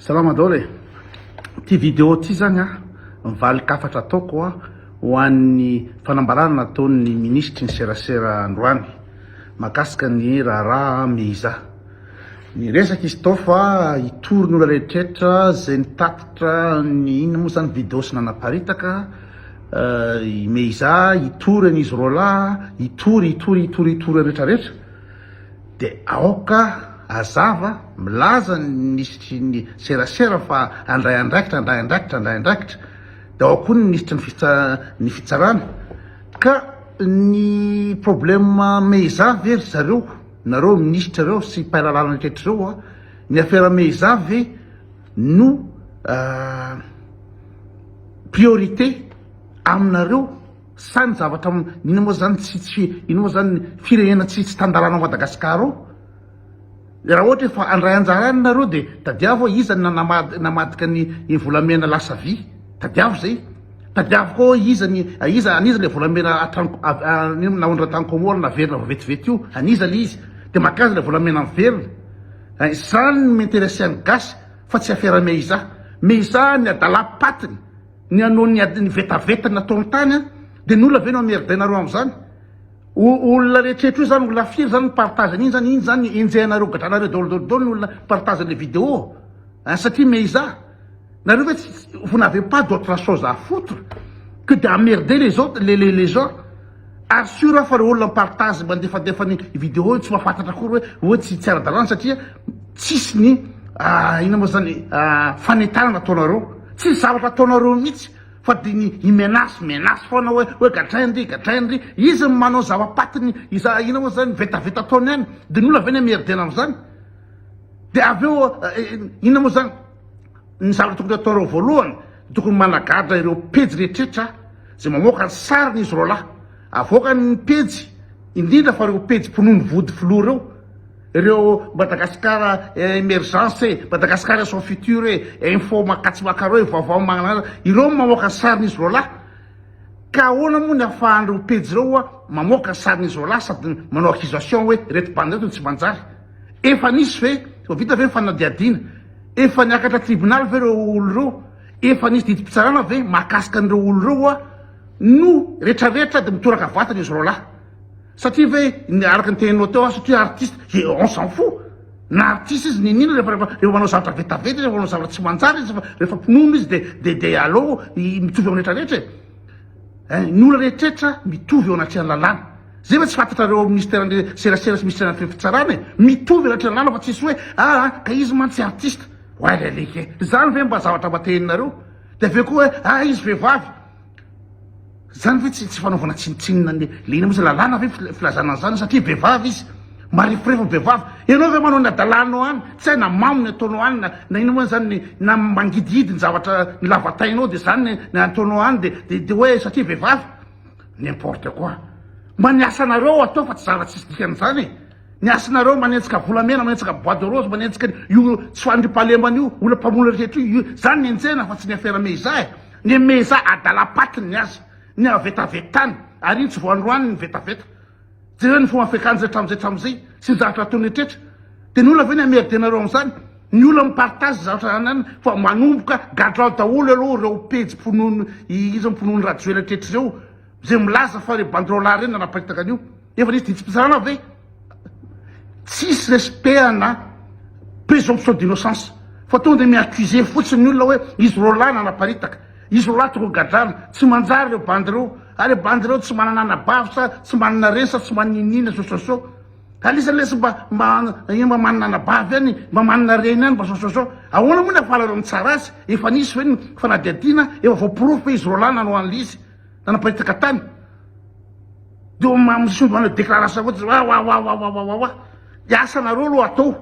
Salama daholo e! Ity vidéo ity zany a, mivalin-kafatra ataoko a ho an'ny fanambarana nataon'ny minisitry ny serasera androany mahakasika ny raharaha Meiza. Niresaka izy tao fa hitory ny olona rehetrretra izay nitatitra ny inona moa zany vidéo sy nanaparitaka i Meiza, hitory an'izy roalahy, hitory, hitory, hitory, hitory rehetrarehetra. Dia aoka hazava, milaza ny minisitry ny serasera fa handray andraikitra, handray andraikitra, handray andraikitra. Dia ao koa ny minisitry ny fitsa- ny fitsarana. Ka ny problème Meiza ve ry zareo, nareo minisitra ireo sy mpahay lalàna rehetra ireo a, ny affaire Meiza ve no priorité aminareo? Sa ny zavatra inona moa zany tsy tsy inona moa zany firenena tsy tsy tan-dalàna ao Madagascar ao? Raha ohatra efa handray anjara any nareo de tadiavo hoe iza no namadika ny iny volamena lasa vy, tadiavo zay, tadiavo koa hoe iza ny iza an'iza le volamena hatrany naondrana tany Comores naverina vao vetivety io, an'iza le izy, de makaiza le volamena miverina, zany no mi-interesser ny gasy fa tsy affaire Meiza, Meiza ny adalam-patiny. Ny hanao ny ady ny vetaveta nataony tany an, dia ny olona ve no hamerdainareo amin'izany? Olona rehetrrehetra io zany, olona firy zany mi-partage an'iny zany, iny zany enjehanareo gadranareo daholo daholo daholo ny olona mi-partage an'ilay vidéo an, satria Meiza, nareo ve tsy, vous n'avez pas d'autre chose à foutre que d'emmerder les autres, les les les gens, ary sûr aho fa reo olona mi-partage mandefadefa ny vidéo io tsy mahafantatra akory hoe hoe tsy tsy ara-dalàna satria tsisy ny inona moa zany fanentanana ataonareo. Tsisy zavatra ataonareo mihitsy fa de ny i menace menace foana hoe hoe gadrainy ry gadrainy ry izy no manao zava-patiny iza ina moa zany vetaveta ataony any de ny olona ve ny emmerdena am'zany de avy eo inona moa zany ny zavatra tokony ataonareo voalohany tokony managadra ireo pejy rehetretra zay mamoaka ny sariny izy roalahy avoakany ny pejy indrindra fa ireo pejy mpinono vody filoha ireo Ireo Madagascar emergence e, Madagascar et son futur e, info makatsy makareo e, vaovao manana, ireo no mamoaka ny sarin'izy roalahy. Ka ahoana moa ny ahafahan'ireo pejy ireo hoa mamoaka ny sarin'izy roalahy sady manao accusation hoe ireto bandy ireto no tsy manjary. Efa nisy ve, efa vita ve ny fanadihadiana? Efa niakatra tribunal ve ireo olona ireo? Efa nisy didim-pitsarana ve mahakasika an'ireo olona ireo hoa no retraretra dia mitoraka vatana izy roalahy? Satria ve ny araka ny teninao teo aho satria artiste et on s'en fout na artiste izy niniana rehefa rehefa rehefa manao zavatra vetaveta izy rehefa manao zavatra tsy manjary izy rehefa rehefa mpinono izy de de de aleo mitovy amin'ny rehetra rehetra e eh, ny olona rehetra mitovy eo anatrehan'ny lalàna zay ve tsy fantatrareo ministeran'ny serasera sy ministeran'ny fitsarana e mitovy eo anatrehan'ny lalàna fa tsisy hoe ah, ah ka izy mantsy artiste oay leleke zany ve mba zavatra mba teninareo de avy eo koa hoe ah izy vehivavy Zany ve tsy tsy fanaovana tsinontsinona ny le ina moa zany lalàna ve filazana an'izany satria vehivavy izy mareforefo ny vehivavy ianao ve manao ny adalanao any tsy hay na mamo ny ataonao any na na ina moa zany ny na mangidihidy ny zavatra ny lavatainao de zany ny ataonao any de de de hoe satria vehivavy n'importe quoi mba ny asanareo atao fa tsy zavatra tsisy dikan'izany e Ny asanareo manenjika volamena, manenjika bois de rose, manenjika io tsy fandriampahalemana io, olona mpamono rehetra io, io zany ny enjehina fa tsy ny affaire Meiza e. Ny Meiza adala-patiny ny azy, ny havetavetany, ary iny tsy vao androany ny vetaveta. Jereo ny fomba fiakanjony hatramin'izay hatramin'izay sy ny zavatra ataony rehetra. Dia ny olona ve ny hamerdenareo amin'izany? Ny olona mi-partage zavatra any any fa manomboka gadrao daholo aloha ireo pejy mpinono iza mpinono Rajoelina rehetra ireo izay milaza fa ireo bandy roalahy ireny nanaparitaka an'io. Efa nisy didim-pitsarana ve? Tsisy respect ana présomption d'innocence fa tonga dia mi-accuser fotsiny ny olona hoe izy roalahy nanaparitaka, izy roalahy tokony gadrana, tsy manjary ireo bandy ireo, ary ireo bandy ireo tsy manana anabavy sa tsy manana reny sa tsy manana inona sososo. Anisan'ny lesy mba mba mba manana anabavy ihany, mba manana reny ihany mba sososo. Ahoana moa ny ahafahanareo mitsara azy? Efa nisy ve ny fanadihadiana? Efa voaporofo ve izy roalahy nanao an'ilay izy nanaparitaka tany? Dia miseho manao déclaration fotsiny wa wa wa wa wa wa wa wa. Dia asanareo aloha atao.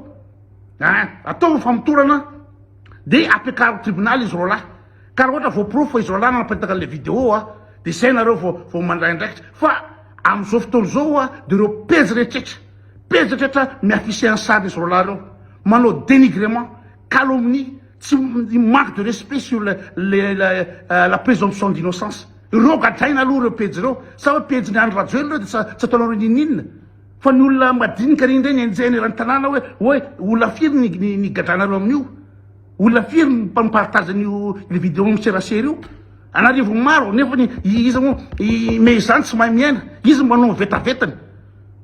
Hein, atao ny famotorana dia ampiakaro tribunal izy roalahy. Ka raha ohatra voaporofo fa izy roalahy nanapetaka an'ilay vidéo a, dia izay nareo vao vao mandray andraikitra. Fa amin'izao fotoana izao a, dia ireo pejy rehetra, pejy rehetra mi-afficher ny sarin'izy roalahy ireo, manao dénigrement, calomnie, tsy manque de respect sur le, le, la, la présomption d'innocence. Ireo gadraina aloha ireo pejy ireo, sa hoe pejin'i Andry Rajoelina ireo dia tsy ataonareo n'inon'inona? Fa ny olona madinika ireny indray ny enjehina eran'ny tanàna hoe hoe olona firy ny ny gadranareo amin'io? Olona firy no mi-partage an'io le vidéo amin'ny serasera io? An'arivony maro, nefa ny iza moa i Meizan tsy mahay miaina, izy manao ny vetavetany.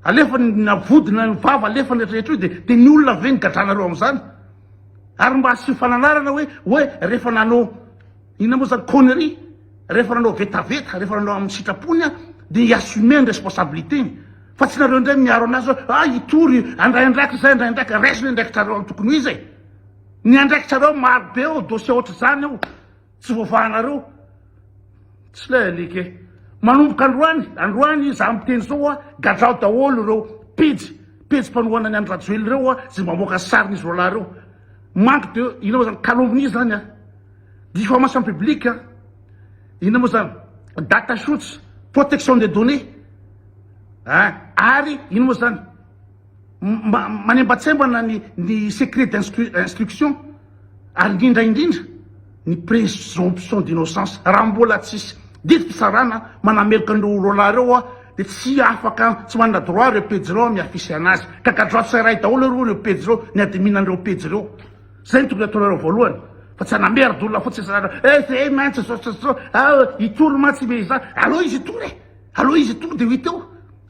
Alefany na vody na vava alefany rehetra rehetra io dia dia ny olona ve ny gadranareo amin'izany? Ary mba asio fananarana hoe hoe rehefa nanao inona moa zany connerie, rehefa nanao vetaveta, rehefa nanao amin'ny sitrapony dia hi-assumer ny responsabilité-ny. Fa tsy nareo indray miaro anazy hoe ah hitory handray andraikitra zay handray andraikitra, raiso ny andraikitrareo amin'ny tokony ho izy e. Ny andraikitrareo maro be ao dossier ohatr'izany ao tsy voavahanareo. Tsy ilay alika e. Manomboka androany, androany za miteny zao a, gadrao daholo ireo pejy, pejy mpanohana an'i Andry Rajoelina ireo a, zay mamoaka sarin'izy roalahy ireo. Manque de, inona moa zany, calomnie zany a, diffamation publique a, inona moa zany, data shoots, protection des données, a, ary inona moa zany, Manembatsembana ny ny secret d'instruction ary indrindra indrindra ny présomption d'innocence. Raha mbola tsisy didim-pitsarana manameloka an'ireo roalahy ireo aho dia tsy afaka, tsy manana droit ireo pejy ireo mi-afficher anazy. Ka gadrao tsirairay daholo aloha ireo pejy ireo, ny admin an'ireo pejy ireo. Zay no tokony ataonareo voalohany fa tsy hanamerde olona fotsiny eh eh mantsy zao zao zao, ah hitory mantsy i Meiza, aleo izy hitory e! Aleo izy tonga dia ho hita eo.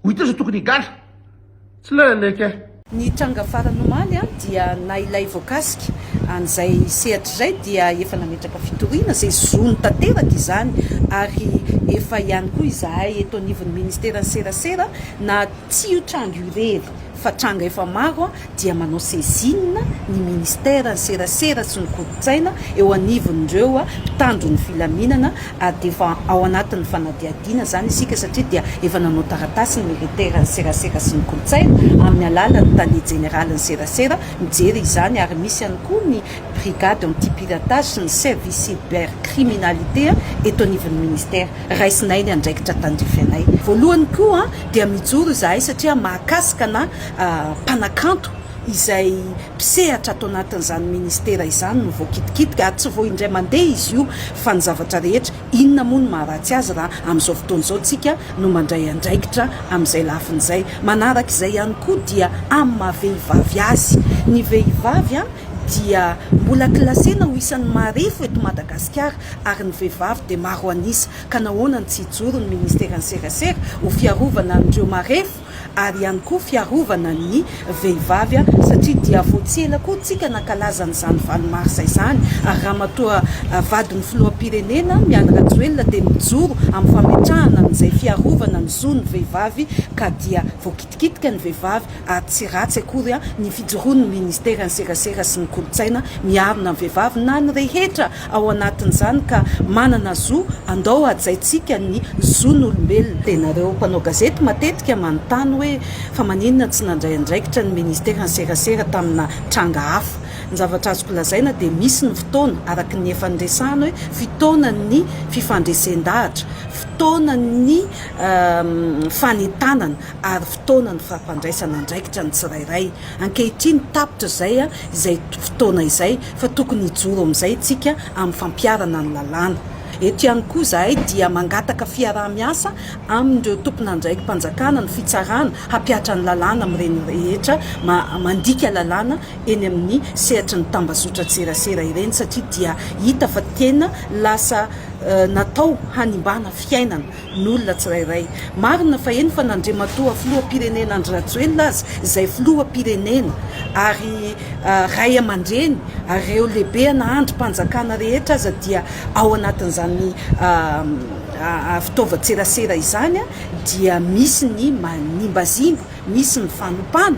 Ho hita eo izay tokony higadra. Tsy ilay alika e. Ny tranga farany omaly dia na ilay voakasika an'izay sehatra izay dia efa nametraka fitoriana izay zony tanteraka izany ary efa ihany koa izahay eto anivon'ny ministeran'ny serasera na tsy io tranga io irery fa tranga efa maro dia manao saisine ny ministère ny serasera sy ny kolontsaina eo anivon'ireo mpitandro ny filaminana ary dia efa ao anatin'ny fanadihadiana izany isika satria dia efa nanao taratasy ny militaire ny serasera sy ny kolontsaina amin'ny alalan'ny tale jeneralin'ny serasera mijery izany ary misy ihany koa ny brigade anti piratage sy ny service cyber criminalité eto anivon'ny ministère. Raisinay ny andraikitra tandrify anay. Voalohany koa dia mijoro izahay satria mahakasika na mpanakanto izay mpisehatra ato anatin'izany ministera izany no voakitikitika ary tsy vao indray mandeha izy io fa ny zavatra rehetra, inona moa no maharatsy azy raha amin'izao fotoana izao tsika no mandray andraikitra amin'izay lafiny izay. Manaraka izay ihany koa dia amin'ny maha vehivavy azy, ny vehivavy dia mbola klasena ho isan'ny marefo eto Madagasikara ary ny vehivavy dia maro an'isa ka nahoana no tsy hijoro ny ministeran'ny serasera ho fiarovana an'ireo marefo ary ihany koa fiarovana ny vehivavy satria dia vao tsy ela koa tsika nankalaza an'izany valo marsa izany ary ramatoa vadin'ny filoham-pirenena Mialy Rajoelina dia mijoro amin'ny fametrahana an'izay fiarovana ny zon'ny vehivavy ka dia voakitikitika ny vehivavy ary tsy ratsy akory ny fijoroan'ny ministeran'ny serasera sy ny kolontsaina miarina ny vehivavy na ny rehetra ao anatin'izany ka manana zo andao hajaintsika ny zon'olombelona. Dia nareo mpanao gazety matetika manontany hoe fa maninona tsy nandray andraikitra ny ministeran'ny serasera tamina tranga hafa. Ny zavatra azoko lazaina dia misy ny fotoana araka ny efa niresahana hoe fotoanan'ny fifandresen-dahatra, fotoanan'ny fanentanana ary fotoanan'ny fampandraisana andraikitra ny tsirairay. Ankehitriny tapitra izay izay fotoana izay fa tokony hijoro amin'izay isika amin'ny fampiharana ny lalàna. Eto ihany koa izahay dia mangataka fiaraha-miasa amin'ireo tompon'andraiki-panjakana, ny fitsarana, hampihatra ny lalàna amin'ireny rehetra mandika lalàna eny amin'ny sehatry ny tambazotran-tserasera ireny satria dia hita fa tena lasa natao hanimbana fiainana. ny olona tsirairay. Marina fa eny fa na Andriamatoa Filoham-pirenena Andry Rajoelina aza izay Filoham-pirenena ary Ray aman-dreny ary ireo lehibe ana andrim-panjakana rehetra aza dia ao anatin'izany fitaovan-tserasera izany dia misy ny manimbazimba, misy ny fanompana,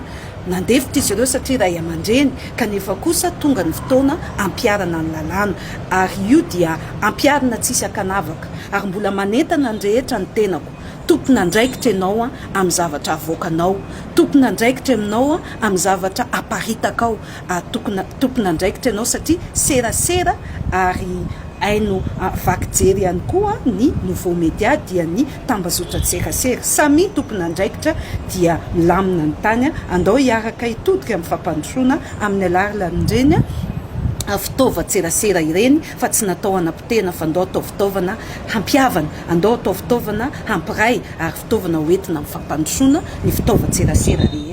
nandefitra izy ireo satria ray aman-dreny kanefa kosa tonga ny fotoana ampiharana ny lalàna ary io dia ampiharina tsisy ankanavaka ary mbola manentana ny rehetra ny tenako, tompon'andraikitra ianao amin'ny zavatra avoakanao, tompon'andraikitra ianao amin'ny zavatra aparitakao ary tompon'andraikitra ianao satria serasera ary haino vaky jery ihany koa ny nouveau media dia ny tambazotran-tserasera. Samia tompon'andraikitra dia milamina ny tany. Andao hiaraka hitodika amin'ny fampandrosoana amin'ny alalan'ireny fitaovan-tserasera ireny fa tsy natao hanapotehana fa andao atao fitaovana hampihavana, andao atao fitaovana hampiray ary fitaovana hoentina amin'ny fampandrosoana ny fitaovan-tserasera rehetra.